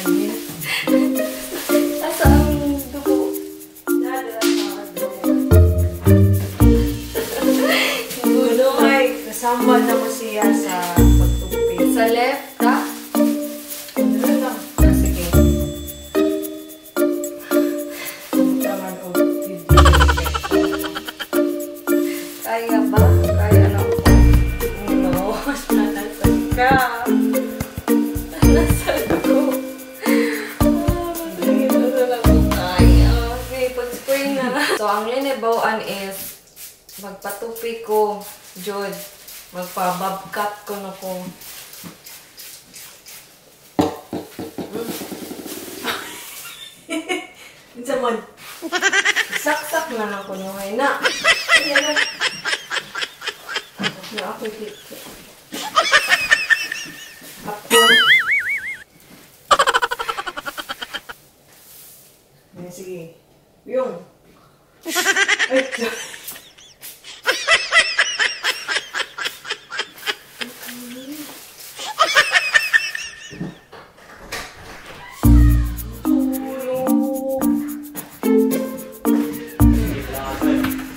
Nagin. Asa ang dugo? Gulo ay kasama na ko siya sa pagtupi. Sa left ka? Ano lang. Sige. Taman o video. Kaya ba? Kaya na ako. No, nasa ka. Nasa dugo. Sige, nasa lang ko kaya. Okay, pag-spray na. So, ang linibawan is magpatupi ko, Jod. Magpababkat ko na ko. Unsa man? Saksak na lang ko nuhay na. Ayan na. Na ako dito. Hapon. Ayan, sige. Yung. Ay,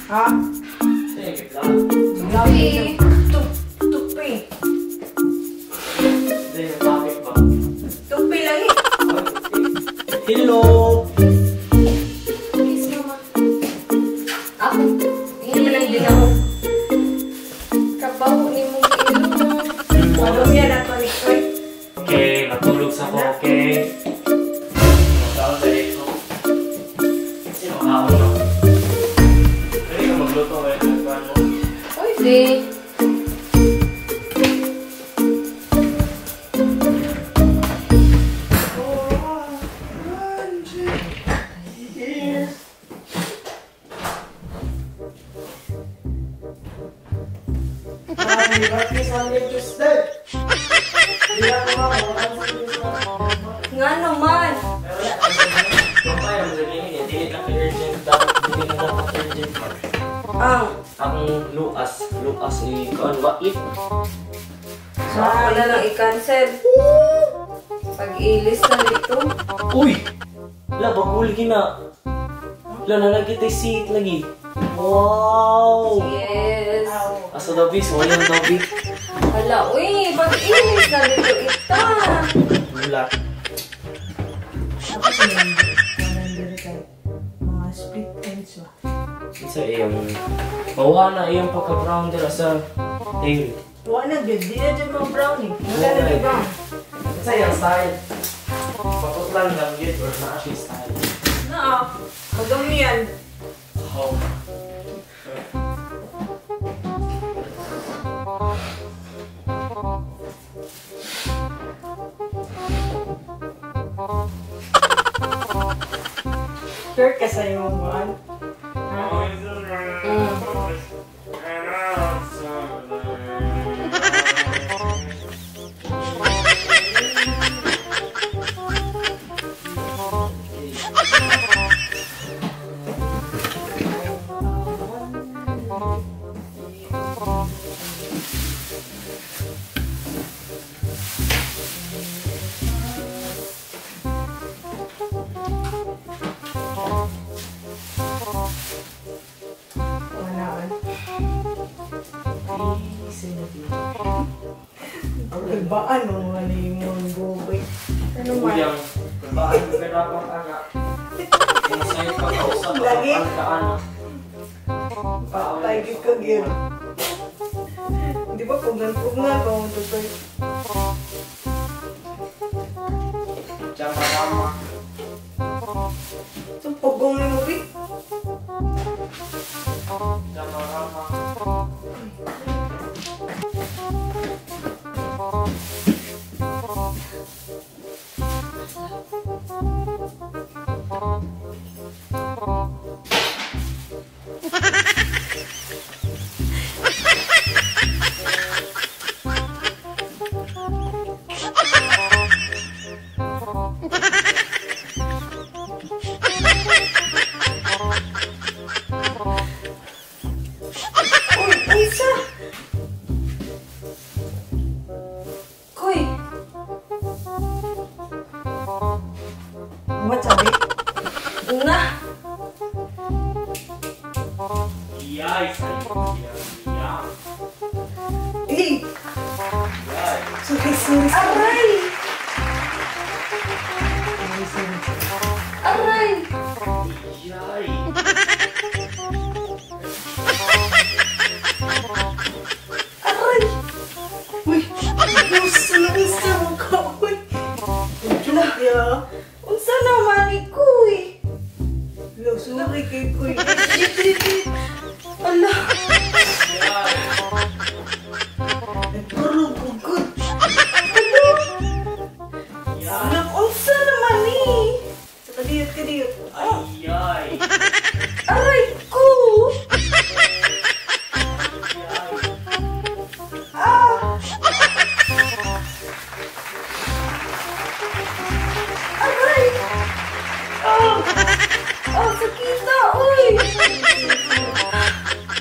ha? Tupi. Tupi. Tupi lagi. Hello! Kiss mama. Ako. Hindi mo lang din ako. Kabaho ni mong ilong. Ano yan ato ni Koy? Okay, natulog sa ko, okay? Magkaon sa eko. Sino kaon no? Pwede ka magluto eh, nagkuhan mo. Pwede. Nga naman. Ang Ang luas, luas ni kuan wait. So ako na lang i-cancel. Pag-ilis na dito. Uy! La bagul gina. La nalagi tay seat lagi. Wow! Yes. Asa daw bis, wala daw bi. Hala, uy, pag-ilis na dito ita. Wala. Ako sa mga split ends ba? Isa iyong mawa na iyong pagka-brown dira sa tail. Wala na gyud, di na dyan mga brown eh. Wala na gyud brown. Isa iyang style. Paputlan lang yun or naa siya style. Naa, pagamian. Oh. Sure ka sa imong buwan? Ha? Nagbaan mo mga limon, gubay. Ano man? Uyang, baan mo dapat anak. Inside pagkausap, Lagi. ka anak. Patay gyud ka gyud. Di ba pugnan-pugnan pa mo tutoy? Chama-rama. So pugong ni mo bi. Chama-rama. Uy, unsa? Kuy. Yay! Ya. Eh! Yay! Sorry, sorry, sorry. Aray! Sorry, sorry. Aray! Yay! Aray! Uy! Unsa na unsa mo ka, uy! Joke ya. Unsa naman ni kuy? Lo, sorry kay kuy. Shit, shit, shit. Ala! Yay! Nagkurog ko good. Yay! Ala, unsa naman ni? Sa kadiyot, kadiyot. Yay! Aray ko! Ah! Aray! Oh! Oh, sakita! Uy!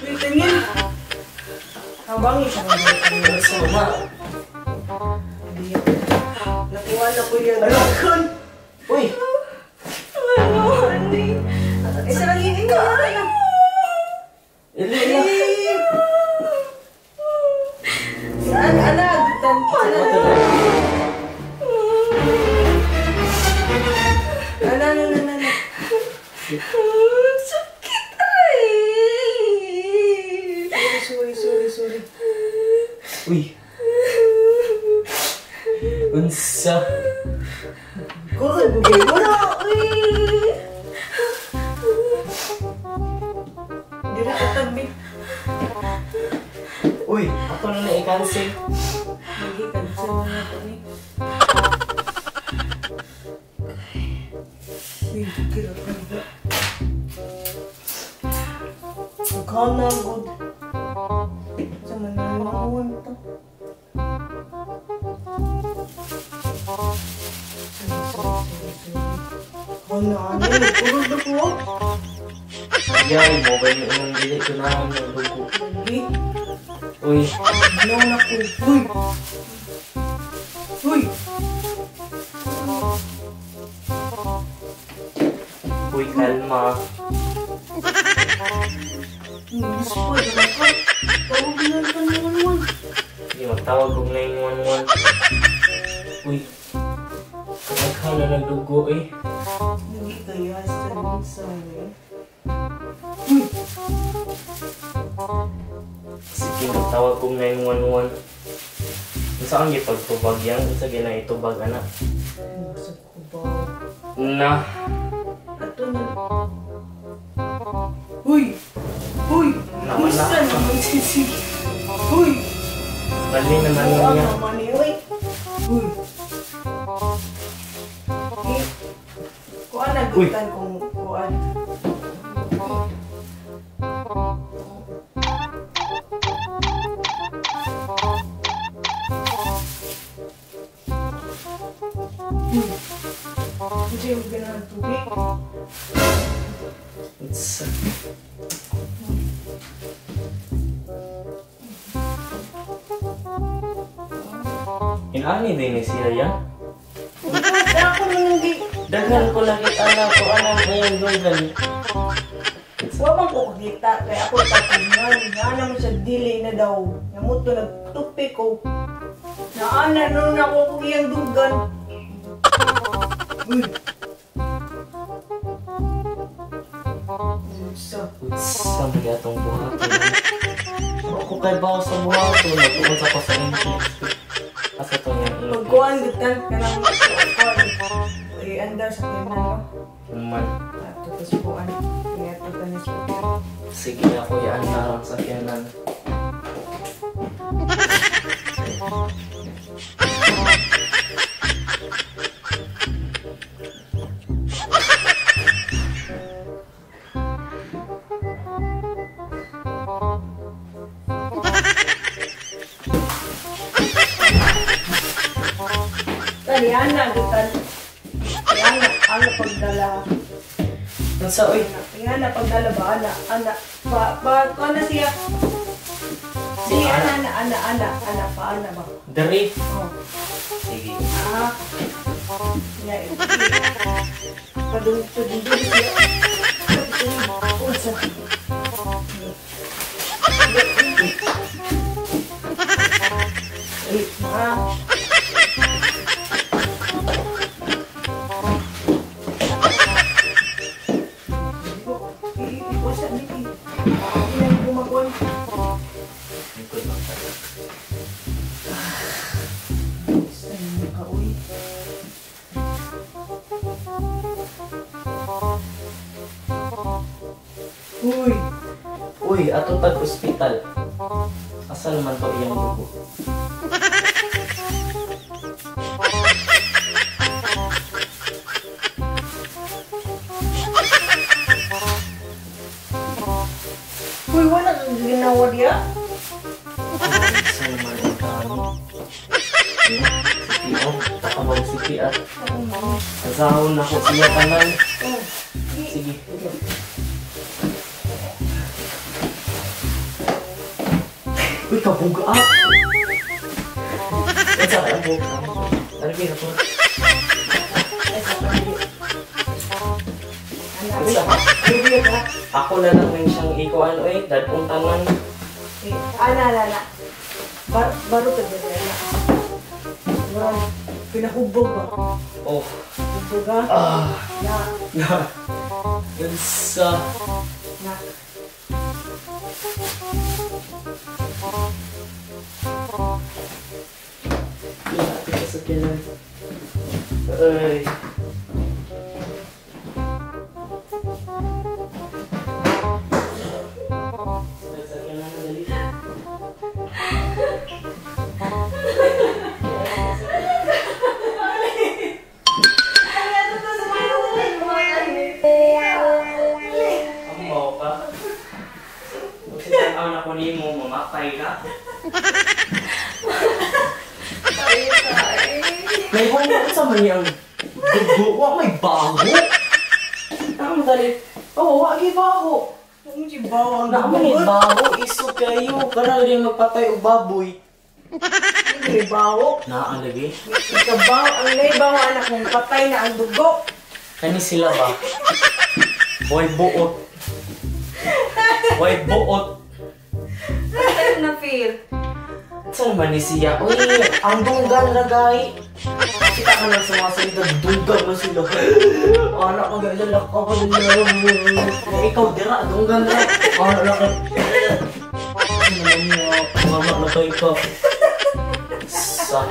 Uy, tingin. Habang isa ka ba? Suma. Kadiyot. Nakuha na ko yan. Ano? Uy! Ano, honey? Eh, sarang yun. Kayo! Ili na! Eh! Saan, ana? Tan, Ano? Ana, ana, ana, ana. Sakit, aray! Sorry, sorry, sorry. Uy! Unsa? Kurog, gugay mo. Wala, uy! Di na katagbi. Uy! Ako na na-cancel. Lagi, cancel na nga ito ni. Uy, kira ka ba? Ikaw na, good. Sa mananawan to. Sorry, sorry, sorry, sorry. Ako na, ano? Kurog na po. Yay! Mobile mo imong dili ko na ang dugo. Lagi. Uy! Ano na ko? Uy! Uy! Uy, kalma. Spoil na ko. Tawag na ka naman. Hindi, magtawag og 911. Uy! Nagkala na nagdugo eh. Lagi kaya sa sa eh. Uy! Sige, magtawag kong 911. Unsa ang gipagtubag yan? Unsa ginaitubag, anak? Nasa ko ba? Na! Ato na. Uy! Uy! Nawala. Unsa naman sisig? Uy! Mali naman Oo, niya. naman eh. Uy! Uy! Eh, kuan na Uy. gutan kung kuan. Hindi yung ganahan tubig. Unsa? Inani din ni siya ya? Ako nang hindi. Daghan ko lagi anak ko anak ngayon dugan. Wa man ko kakita kay ako tapunan. Nga naman siya dili na daw. Namuto nagtupi ko. Naana nun ako kung iyang dugan. Uy! Unsa? Unsa man atong buhaton? Ako kay bawo sa buhaton, nagtuon sa ko sa NCLEX. Asa to niyang NCLEX? Pagkuhan gutan ka ng kuan. Uy, andar sa kinan no? Man. Ato tas kuan. Kaya to tanis ko. Sige ako i-andar ang sakyanan. Tani ana gutan. Ana, ana pagdala. Unsa oy? Ana pagdala ba ana ana pa pa kuan na siya. Si ana ana ana ana ana pa ana ba. Diri. Oh. Sige. Ah. Ya. Padung padung siya. Unsa? Hindi na gumakuan. Likod lang tayo. Ay, ka, uy. Uy. Uy, ato tag ospital. Asa naman to iyang dugo? Uy, wala kang ginawa diya. Asa naman ang tao? Sige, oh, takabang sige at asahon na ko siya tanan. Sige. Uy, kabuga! Unsa ka ang buhok? Ano ba ito? Unsa ka? Ako na lang may siyang ikuan, oy, dadong tanan. Ana, ana, ana. Baro ka ba na? Murag, pinahubog ba? Oh. Hubog ha? Ah. Na. Na. Unsa? Na. Sa kilan. Ay. Sa kilan, dali. Ang mo ka? Kung sitanaw na ko nimo, mamatay ka. May buong sa man niyang dugo, wa may baho. Ang dali. Oh, wa gi baho. Ang si baho ang Na man ni baho iso kayo kana rin magpatay og baboy. Hindi baho. Na ang lagi. Ikabaw ang naibaw anak mong patay na ang dugo. Kani sila ba? Boy buot. Boy buot. Ano na feel? Saan man ni siya? Uy, ang dunggan na gay. Kita ka lang sa mga salita, dunggan na sila. Anak ko, galala ko, ikaw, dira, dunggan na. Anak ko. Ano naman niya, mama na kayo ka. Sa.